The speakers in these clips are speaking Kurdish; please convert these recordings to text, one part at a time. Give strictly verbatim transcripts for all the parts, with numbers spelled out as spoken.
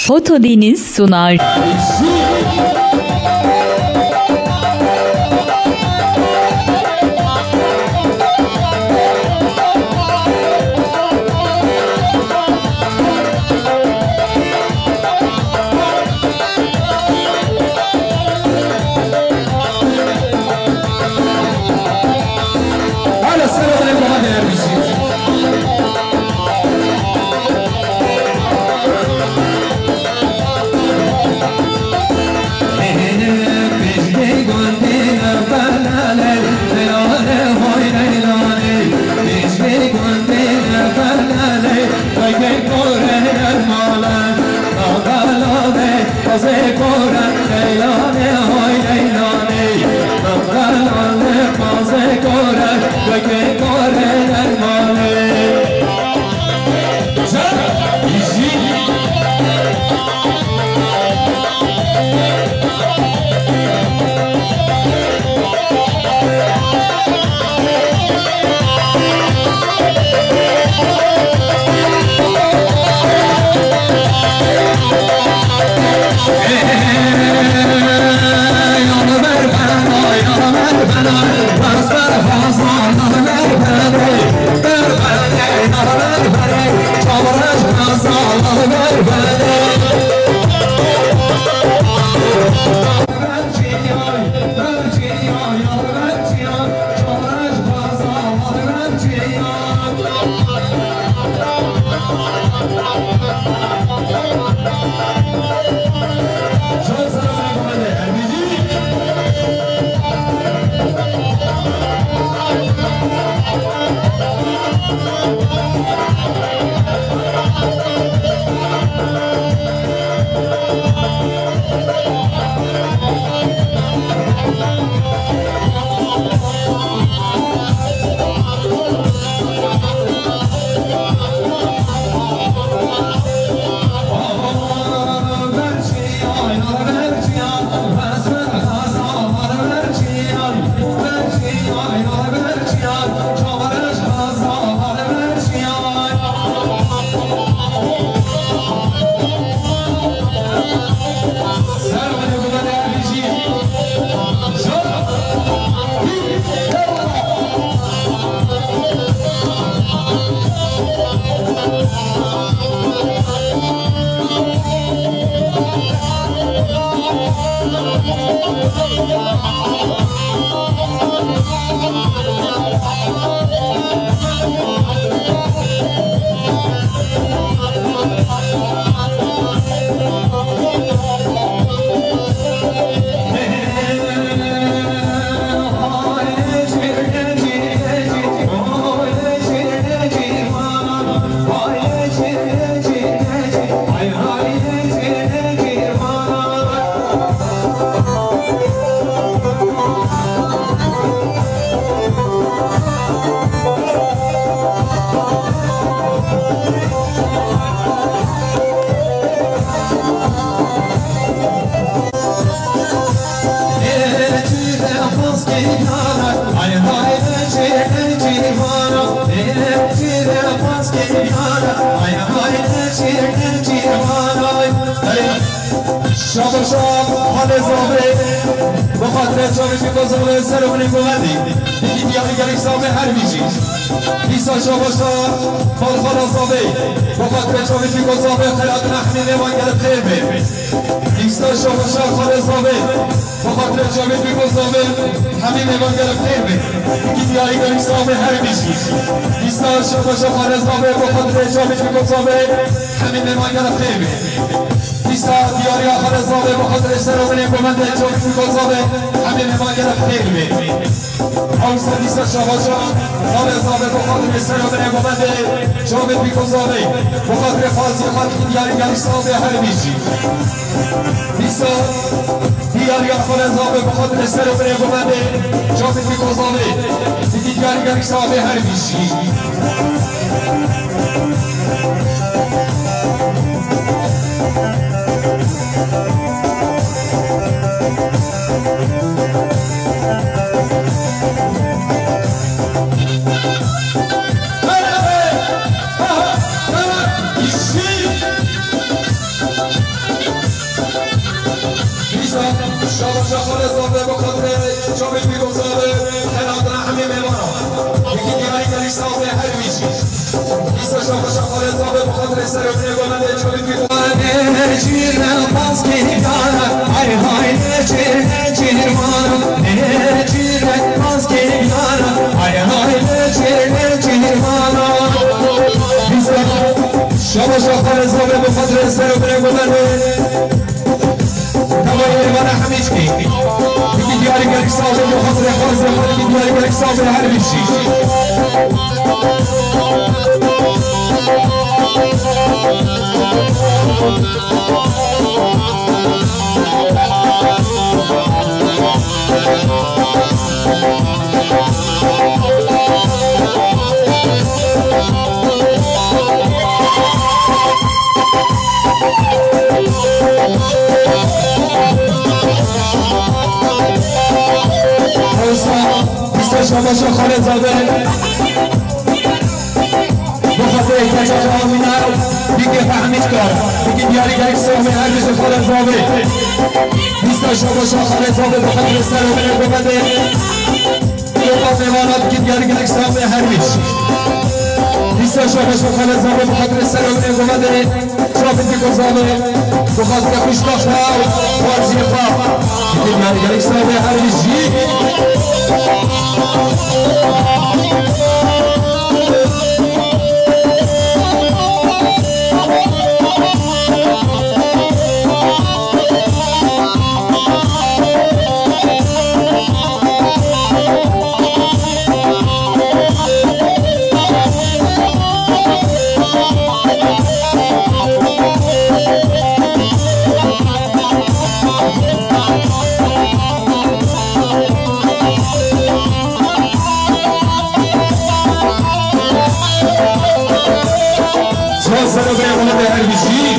Foto Deniz sunar. Hala selamun aleyküm, hadi her bir şey. Şabaşa Xalê Zavê, bi xatirê çavê Fîko Zavê, ser û binê govendê. Dîkî diyarî gelek Zavê her bijî. Dîsa şabaşa Xalê Zavê, bi xatirê çavê Fîko Zavê, xelatine hemî mêvan gelek xêr be. Dîsa şabaşa Xalê Zavê, bi xatirê çavê Fîko Zavê, hemî mêvan gelek xêr be. Dîkî diyarî gelek Zavê her bijî. Dîsa şabaşa Xalê Zavê, bi xatirê çavê Fîko Zavê, hemî mêvan gelek xêr be. Dîsa diyariya Xalê Zavê bi xatirê ser û binê govendê çavê Fîko Zavê, hemî mêvan gelek xêr be. Ewsa dîsa şabaşa Xalê Zavê bi xatirê ser û binê govendê çavê Fîko Zavê, bi xatirê xwezî xelkî diyarî gelek Zavê her bijî. Dîsa diyariya Xalê Zavê bi xatirê ser û binê govendê çavê Fîko Zavê, dîkî diyarî gelek Zavê her bijî. Çavê Pîrozavê, xelatına hemî mêvana. Yekî diyarî gelî sazê her wî jî. Dîsa şaxeşa xalê zavê bi xatirê serokê govendê çavê Pîrozavê. Nêçîre paskê diyara, hay hay, nêçîr, nêçîr mana. Nêçîre paskê diyara, hay hay, nêçîr, nêçîr mana. Dîsa şaxeşa xalê zavê bi xatirê serokê govendê. Tevayê mêvana hemî çikî. Yekî diyarî gelî sazê bo xatirê xalê zavê, yekî diyarî gelî sazê her wî jî. Dîsa şabaşa xalê zavê. Bo xatirê keça xwe Amîna, bîkê xwe hemî kar. Bîkê diyarî gelî sazê her wî jî xalê zavê. Dîsa şabaşa xalê zavê bo xatirê serokê govendê. Topa mêvana dikî diyarî gelek sazê her wî jî. Dîsa şaxeşa xalê zavê bi xatirê serokê govendê çavê Pîrozavê, bi xatirê xwişka xwe û xwarziyê xwe dikî diyarî gelek sazê her wî jî. Çar sene be ona değer bir şey.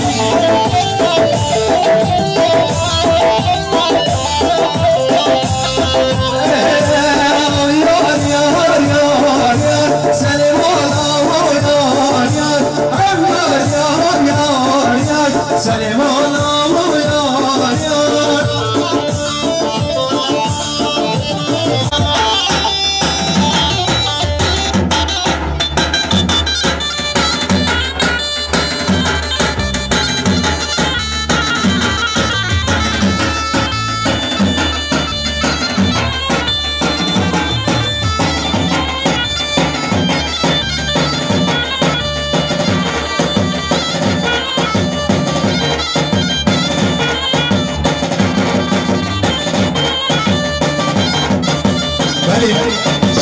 Belê,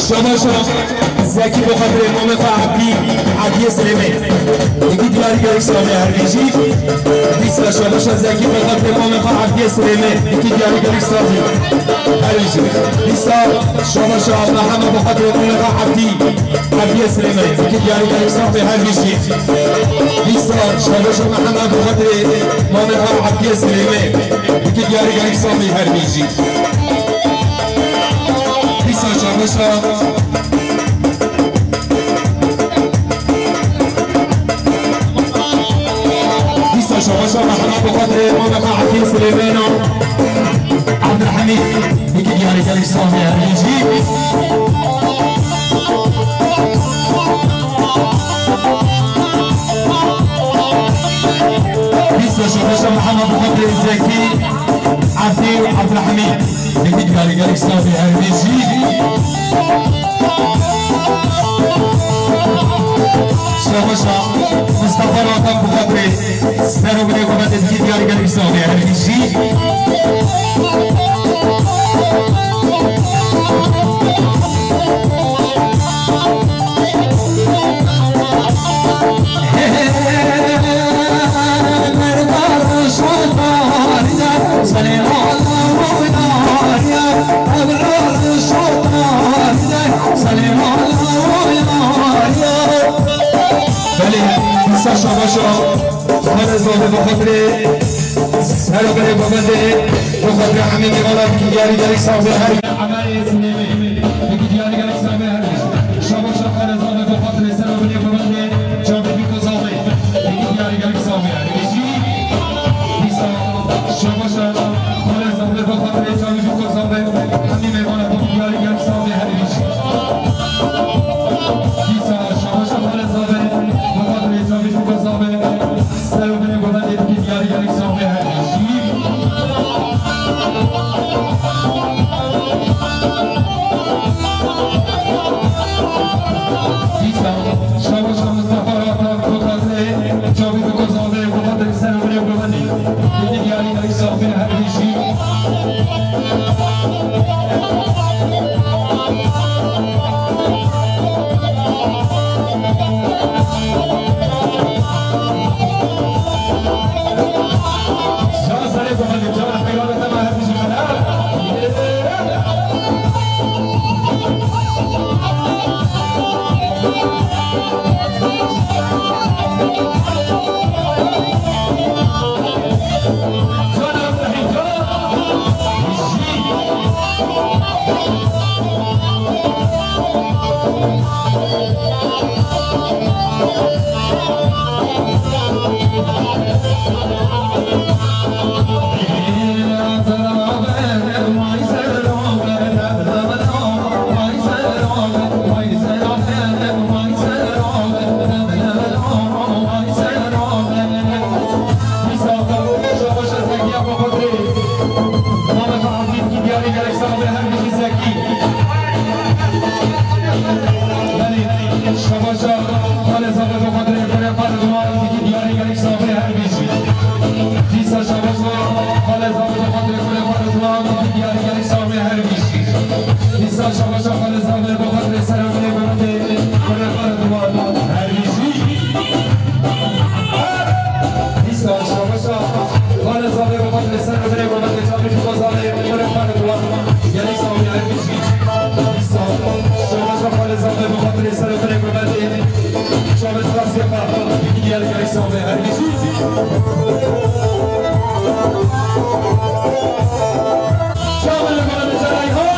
şabaşa Zekî bo xatirê mamê xwe Ebdî, Ebdiyê Silêmê. Yekî diyarî gelek sazê her wî jî. Dîsa şabaşa Zekî bo xatirê mamê xwe Ebdiyê Silêmê. Yekî diyarî gelek sazê her wî jî. Dîsa şabaşa Mehema bo xatirê mamê xwe Ebdî, Ebdiyê Silêmê. Yekî diyarî gelek sazê her wî jî. Dîsa şabaşa Mehema bo xatirê mamê xwe Ebdiyê Silêmê. Yekî diyarî gelek sazê her wî jî. Dîsa şabaşa. Dîsa şabaşa Mehema bo xatirê mamê xwe Ebdiyê Silêmê. Ebdulhemîd, yekî diyarî gelek sazê her wî jî. Dîsa şabaşa Mehema bo xatirê Zekî, Ebdî û Ebdulhemîd. Yekî diyarî gelek sazê her wî jî. Şabaşa Mustafa Ratan bo xatirê serokê govendê dikî diyarî gelek sazê her wî jî. Belê, dîsa şabaşa xalê zavê bo xatirê serokê govendê, bo xatirê hemî mêvana dikî diyarî gelek sazê her. Emelê Silêmê, dikî diyarî gelek sazê her. Şabaşa xalê zavê bo xatirê serokê govendê, çavê Pîrozavê. Yekî diyarî gelek sazê her wî jî. Dîsa şabaşa xalê zavê bo xatirê çavê Pîrozavê. Diyarî gelî safê her bijî. Can serê xwe xelî, can heyranê te me her bijî xelal. Şabaşa xalê zafê xatirê kurê xwe Ridwan dikî diyarî gelek safê her bijî. Dîsa şabaşa xalê zafê xatirê kurê xwe Ridwan dikî diyarî gelek safê her bijî. Dîsa şabaşa xalê zafê xatirê serê kurê xwe Ridwan her bijî. Dîsa şabaşa xalê zafê xatirê serê kurê xwe Ridwan gelek safê her bijî. Dîsa şabaşa xalê zafê xatirê serê kurê xwe Ridwan Çavê xasê xwe, dikî diyar gelek safê her bijî. Çavê li gora Nizar Ayhan.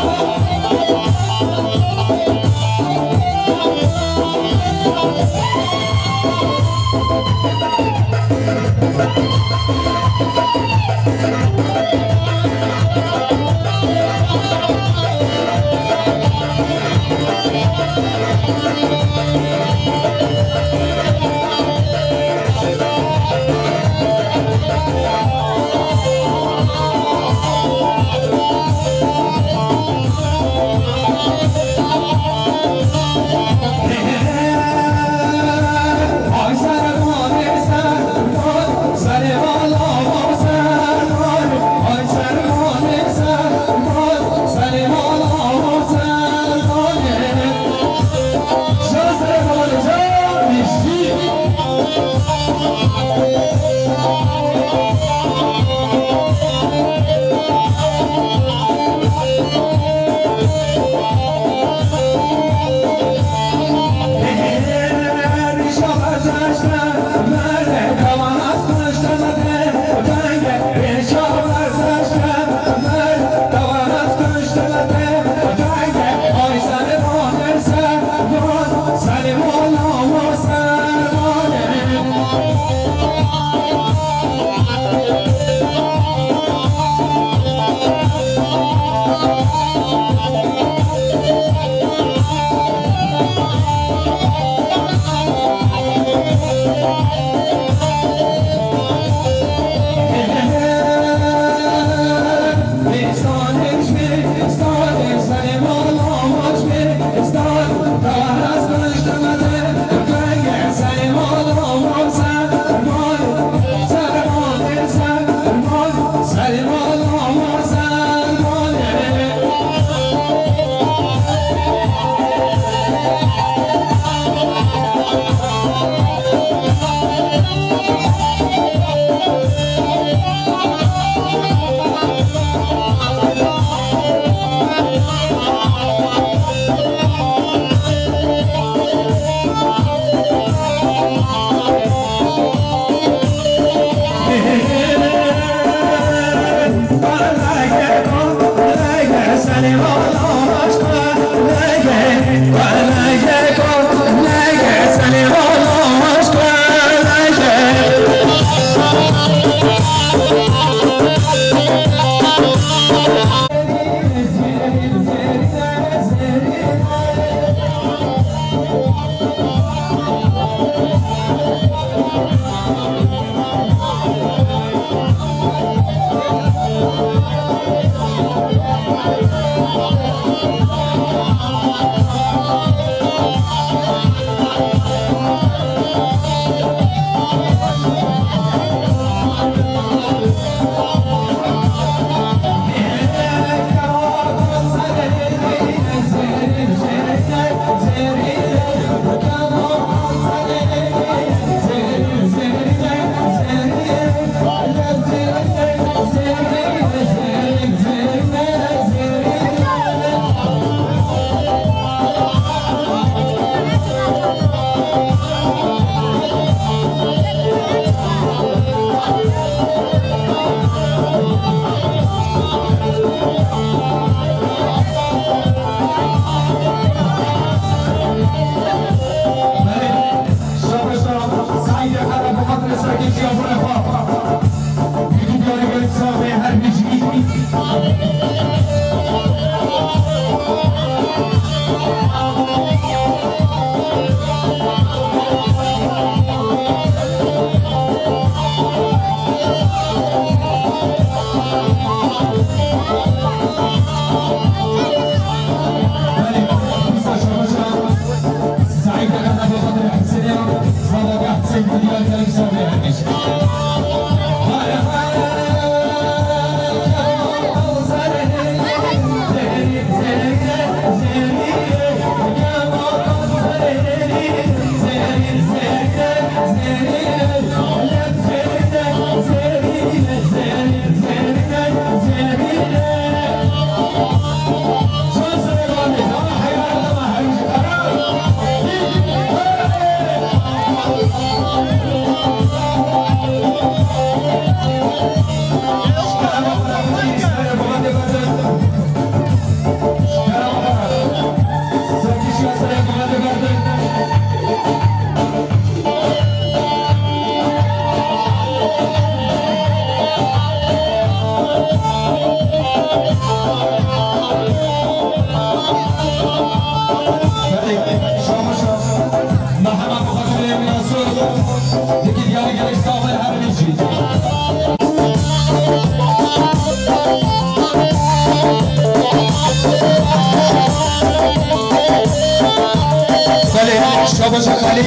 Şabaşa Xalî,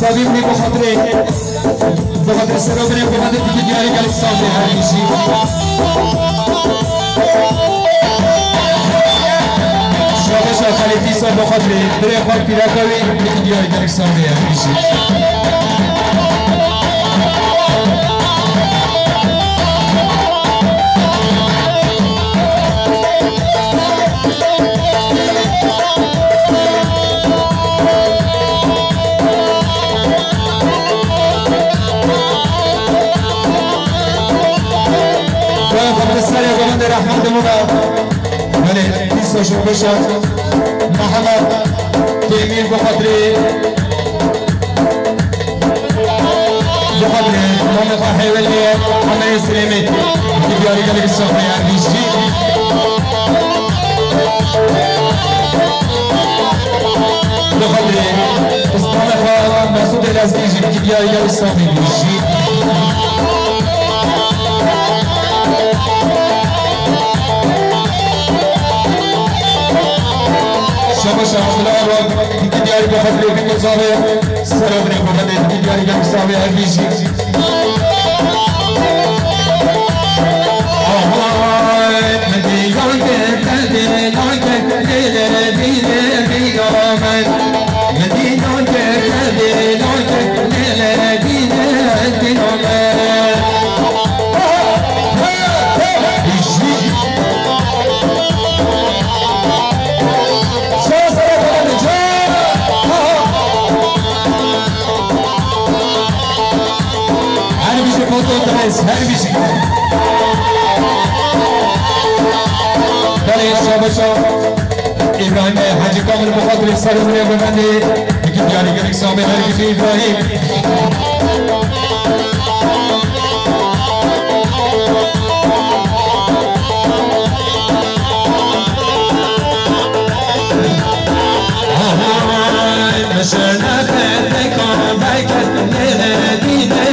Sabî Mî, bi xatirê, bi xatirê serobirê, bi xatirê dîkî diyarî gelek sax bê her bijî. Şabaşa Xalî, dîsa bi xatirê birê xwe pîreka wî, dîkî diyarî gelek sax bê her bijî. Xwedê serê govendê rehmet dimûna. Belê, dîsa şobeşa Mihemed Temîr bi xatirê, bi xatirê mamê xwe hêwelê Emerê Silêmê, diyarî gelek sax bê her bijî. Bi xatirê pismamê xwe Mesûdê Lezgî jî, diyarî gelek sax bê bijî. Şabaş Abdullah Arwak, dîkî diyarî bi xatirê Bîto Zavê, serobirê govendê, dîkî diyarî gelek sax bê her bijî. Ahay, min dî langê, min dî langê, lê lê dî lê dî langê. Her bijî Koto Teres, her bijî. Belê, şabaşa. Îbrahîm Hecî Kamil bi xatirê serê min ê govendê, dîkî diyarî gelek sax bê her bijî Îbrahîm. Ahay, min şernexe tekan veket, lê dî lê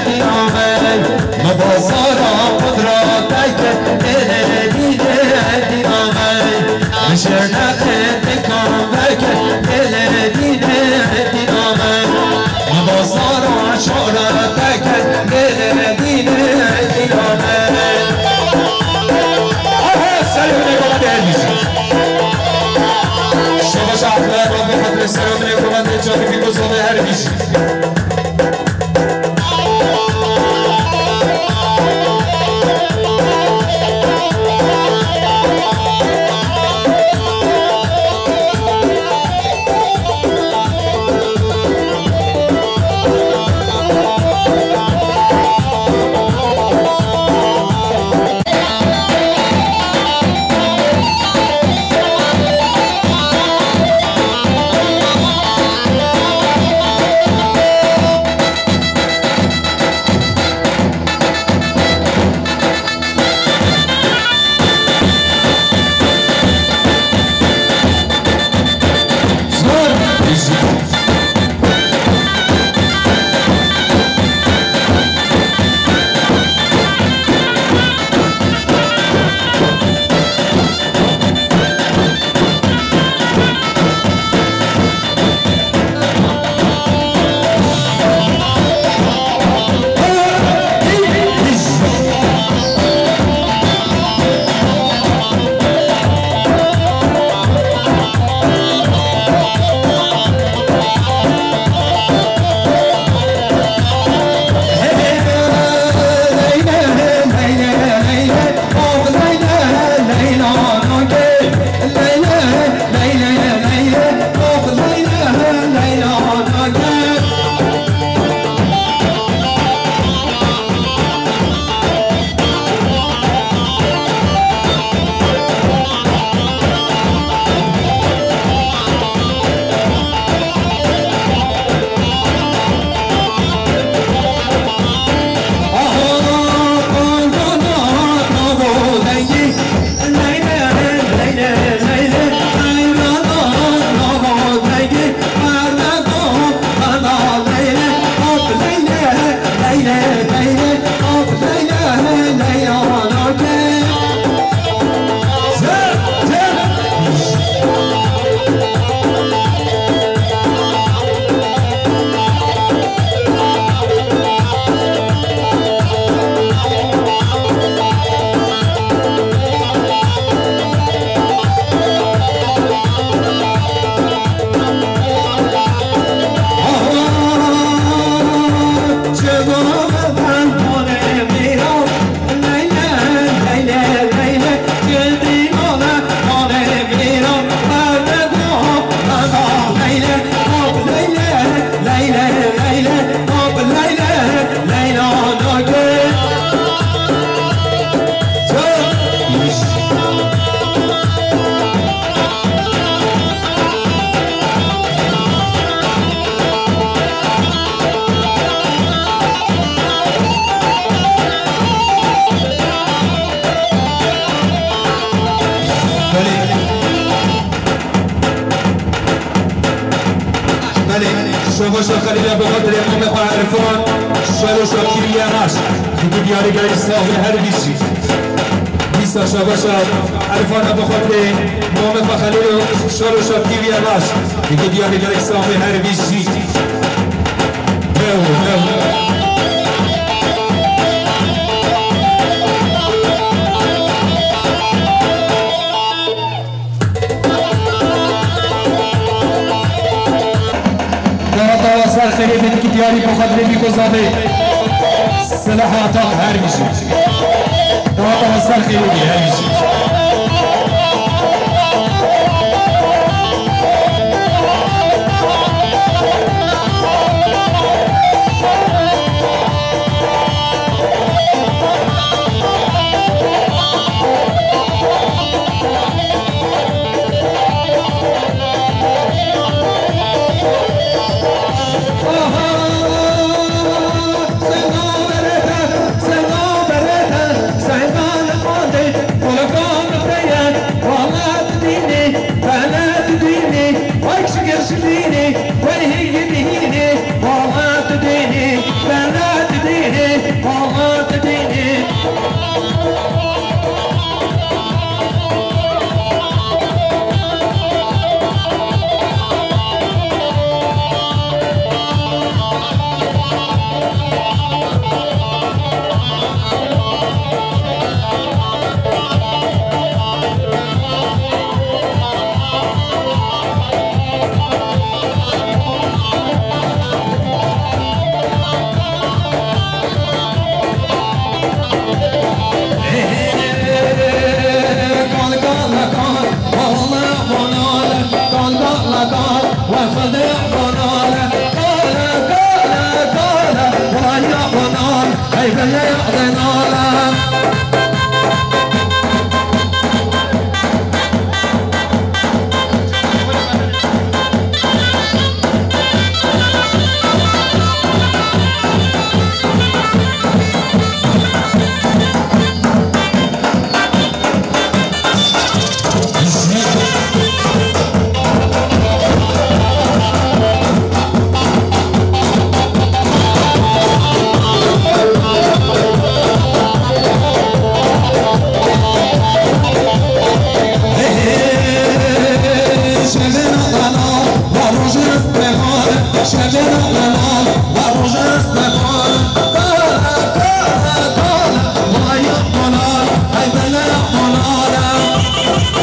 dî amey. Mi bazara qudra veket, lê dî lê dî amey. Min şernexe tekan veket, lê dî lê dî amey. Mi bazara Şabaşa Xelîl e bi xatirê mamê xwe Erfan, şer û şadkirî ye reş. Dîkî diyarî gelek sax be her bijî. Dîsa şabaşa Erfan e bi xatirê mamê xwe Xelîl û şer û şadkirî ye reş. Dîkî diyarî gelek sax be her bijî. Ew, ew. Dawata we ser xêrê be, dîkî diyarî bo xatirê Bîko Zavê. Silaha tak her bijî. Dawata we ser xêrê be, her bijî.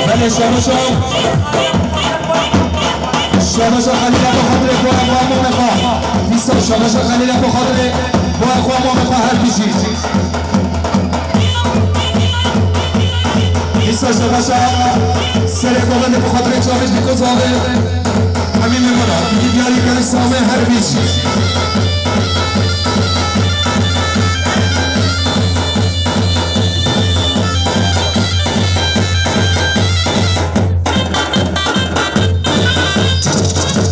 Belê, şabaşa. Şabaşa Xelîl e bo xatirê boya xwe, mamê xwe. Dîsa şabaşa Xelîl e bo xatirê boya xwe, mamê xwe her bijî. Dîsa şabaşa serê govendê bo xatirê çavêj Bîko Zavê. Hemî mêmana, dîkî diyarî gelek sax be her bijî.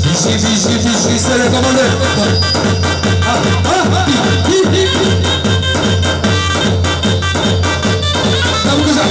Bijî, bijî, bijî, serê govendê. Ha, ha, ha, hi, hi, hi, hi. Tamam, güzel.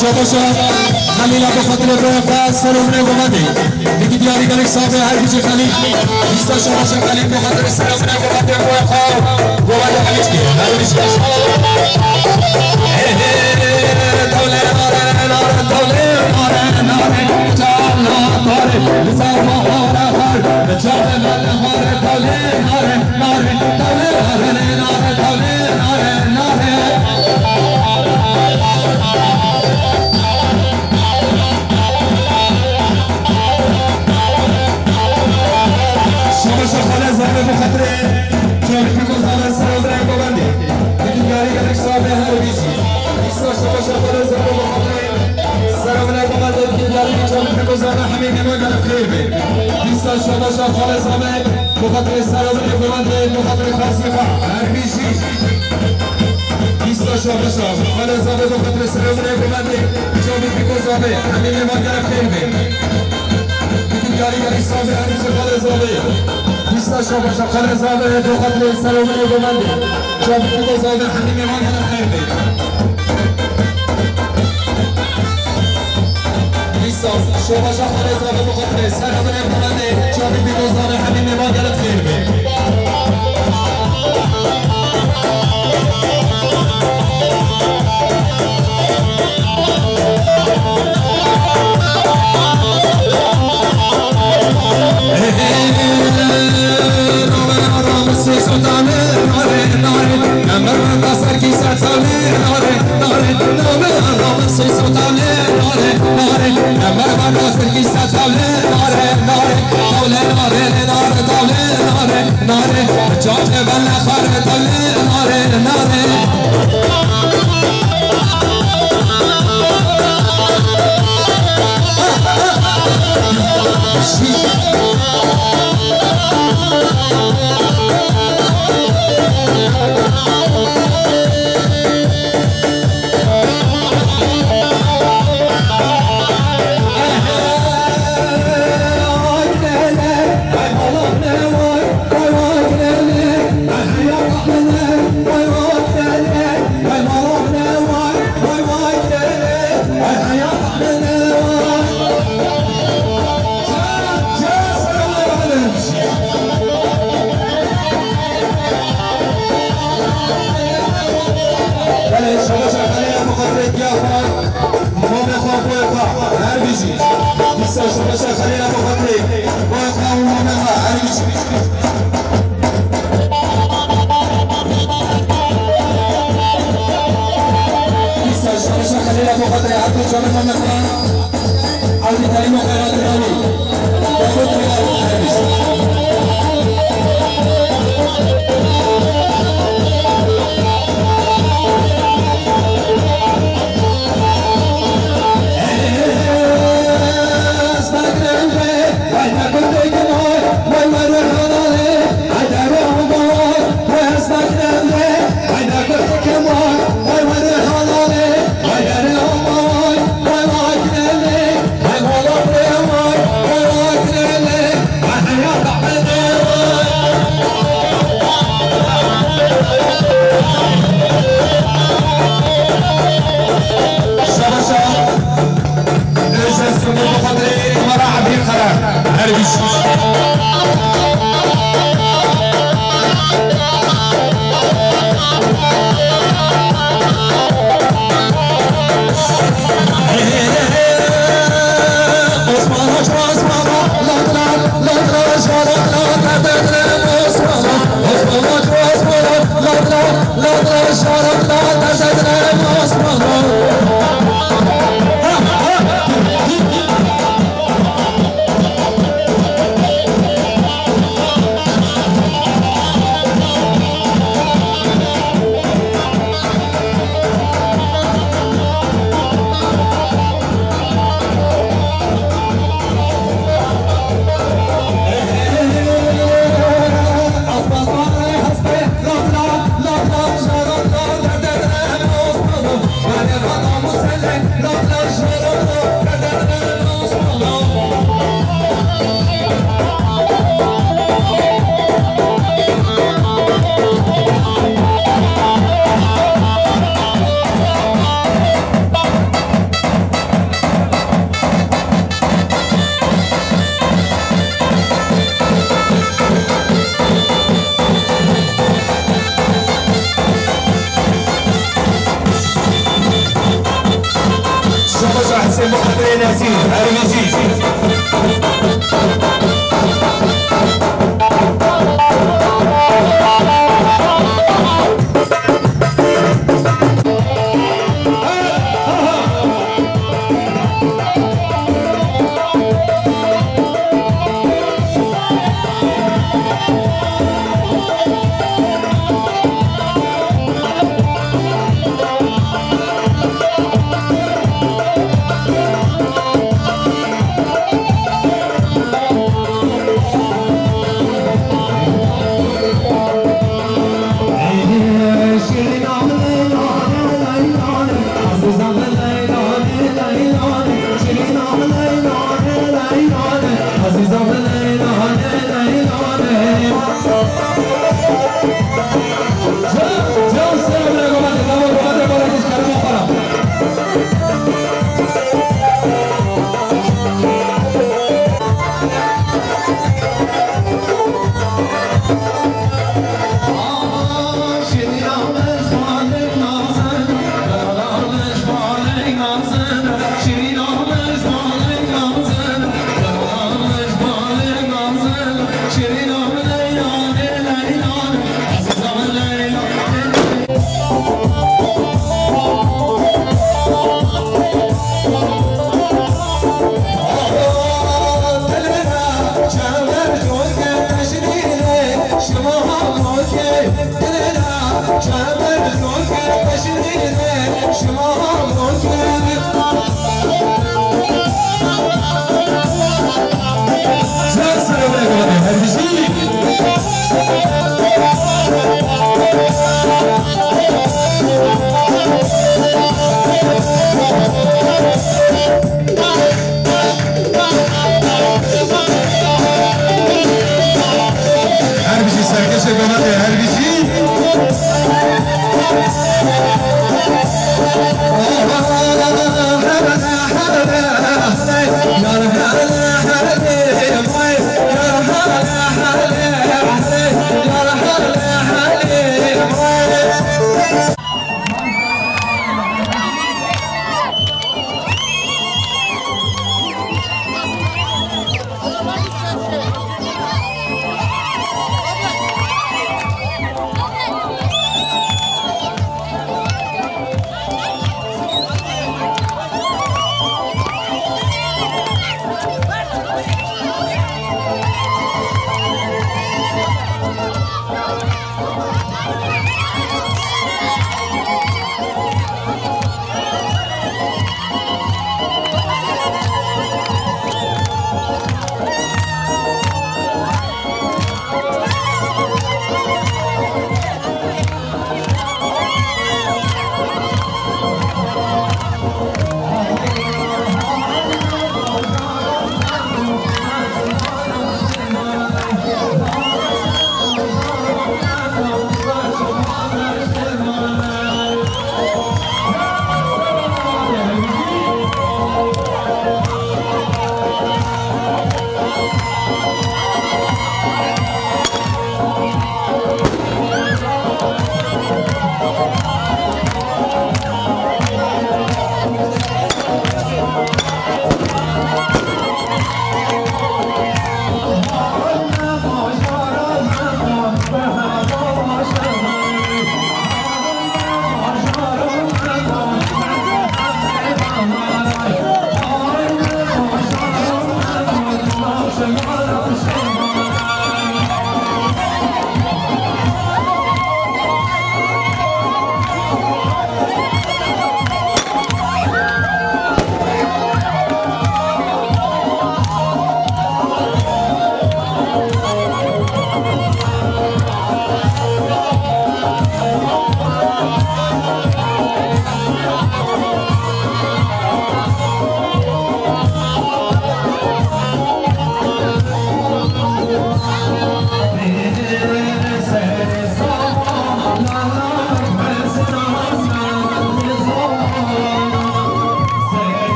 Şabaşa Xelîla, bi xatirê boya xwe, ser û binê govendê. Dikî diyarî gelek sax be, her bijî Xelîl. Dîsa şabaşa Xelîl, bi xatirê ser û binê govendê, boya xwe, govendê Xelîl dikî. Her bijî. Hey, hey, tawlê nare, nare, tawlê nare, nare, çala nare, li ser bahara xar, çala nare, tawlê nare, nare, tawlê nare, nare, tawlê nare, nare. Şabaşa Xalê Zave, bi xatirê Çavî Pîko Zave, ser û binê govendê. Dikî diyarî gelek sax be, her bijî. Dîsa şabaşa Xalê Zave, bi xatirê ser û binê govendê, dikî diyarî Çavî Pîko Zave, hemî mêvan gelek xêr be. Dîsa şabaşa Xalê Zave, bi xatirê ser û binê govendê, bi xatirê xasî xwe, her bijî. Dîsa şabaşa Xalê Zave, bi xatirê ser û binê govendê, Çavî Pîko Zave, hemî mêvan gelek xêr be. Dikî diyarî gelek sax be, her bijî Xalê Zave. Dîsa şabaşa Xalê Zave, bi xatirê ser û binê govendê, Çavî Pîko Zave, hemî mêvan gelek xêr be. Dîsa şabaşa Xalê Zave, bi xatirê ser û binê govendê, Çavî Pîko Zave, hemî mêvan gelek xêr be. Belê, şabaşa Xelîla, bi xatirê giya xwe, mamê xwe, boyê xwe, her bijî. Dîsa şabaşa Xelîla, bi xatirê boyê xwe û mamê xwe, her bijî. Dîsa şabaşa Xelîla, bi xatirê her du çavê mamê xwe. Ewlî Telîmo Qeradinanî. Davut Bilal Ermiş. Şabaşa Özel Sunum Kadri Mara Abdülkarar. Her bir Nesî, Ervîjî. Her bijî serkêşê Belatê, her bijî.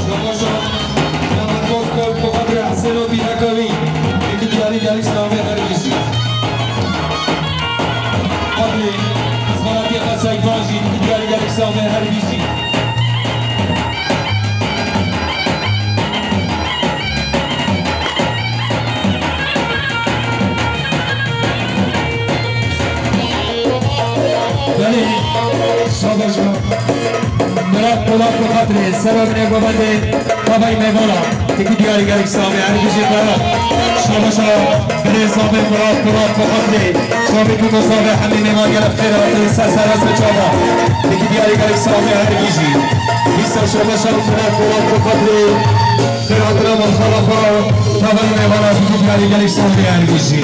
Şabaşa, Mehmet Bozkurt, bi xatirê Hesên û Bîreka wî, yekî diyarî gelek slavê her bijî. Xatirê Zvanatî Xasek Van jî, yekî diyarî gelek slavê her bijî. Belê, şabaşa. Mirat Polat bi xatirê serokê govendê Tavayî Mêvana. Yekî diyarî gelek slavê her bijî Mirat. Şabaşa birêz zavê Mirat Polat bi xatirê. Çavê ku do zavê hemî mêvan gelek xêr hatin ser ser rastê çava. Yekî diyarî gelek slavê her bijî. Dîsa şabaşa Mirat Polat bi xatirê. Xêr hatina malxala xwe, tavayî mêvana, yekî diyarî gelek slavê her bijî.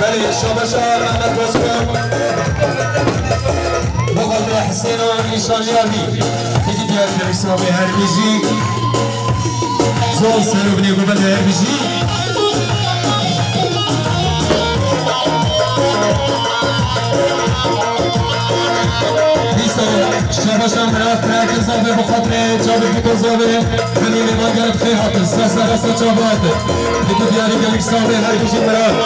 Belê, şabaşa Mehmet Bozkurt. Bo xatirê Hesên û Nîşanî Erdî. Yekî diyarî gelek slavê her bijî. Zor ser û binê govendê her bijî. Dîsa şabaşa Mirat, Mirat Zafê bi xatirê çavê Fîto Zafê. Hemî mêvan gelek xêr hatin. Ser ser rastê çava hatin. Yekî diyarî gelek slavê her bijî Mirat.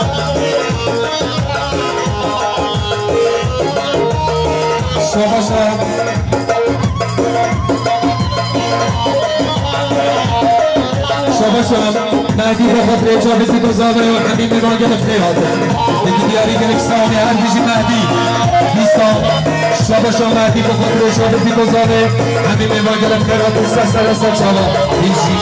Şabaşa. Şabaşa. Mehdî bi xatirê çavê Fîto Zafê û hemî mêvan gelek xêr hatin. Yekî diyarî gelek slavê her bijî Mehdî. Dîsa. Şabaşa Mehdî bi xatirê çavê Fîto Zafê. Hemî mêvan gelek xêr hatin ser ser rastê çava. Bijî.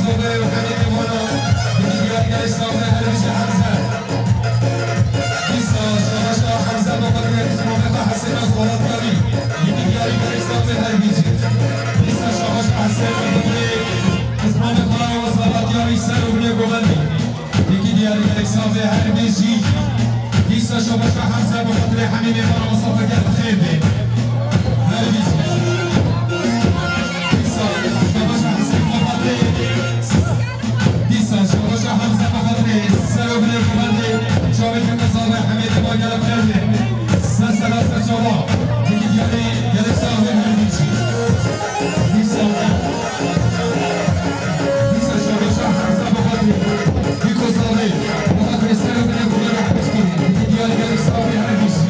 Hemî mêvana, yekî diyarî gelek saxle her bijî Hemze. Dîsa şabaşa Hemze bi qedrê Îslamê xwe Hesên Aswalat Yavî. Yekî diyarî gelek saxle her bijî. Dîsa şabaşa Hesên bi qedrê Îslamê xwe Aswalat Yavî ser û binê govendî. Yekî diyarî gelek saxle her bijî. Dîsa şabaşa Hemze bi qedrê hemî mêvana Mustafa gel bi xêr bê. Her bijî. Dîsa şabaşa Hesên bi qedrê Dîsa şabaşa Hemze bi qedrê ser û binê govendê çavê keke zave Hemêdê ma gelek xêr bê. Ser sera ser çava. Yekî diyarî gelek saxle her bijî. Dîsa, dîsa şabaşa Hemze bi qedrê Bîko zave bi qedrê ser û binê govendê Hemêdê. Yekî diyarî gelek saxle her bijî.